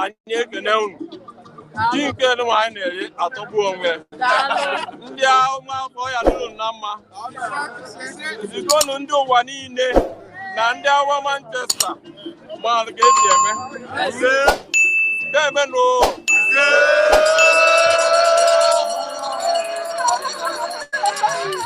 Anyị ekene unu. Ji nke nwa anyị na-eri atọgbu onwe. Ndị ụmụafọ ya dịrị na mma. Zigonu ndị ụwa niile na ndị awa Manchester maara ka esi eme. Ise, emenụ. Ise.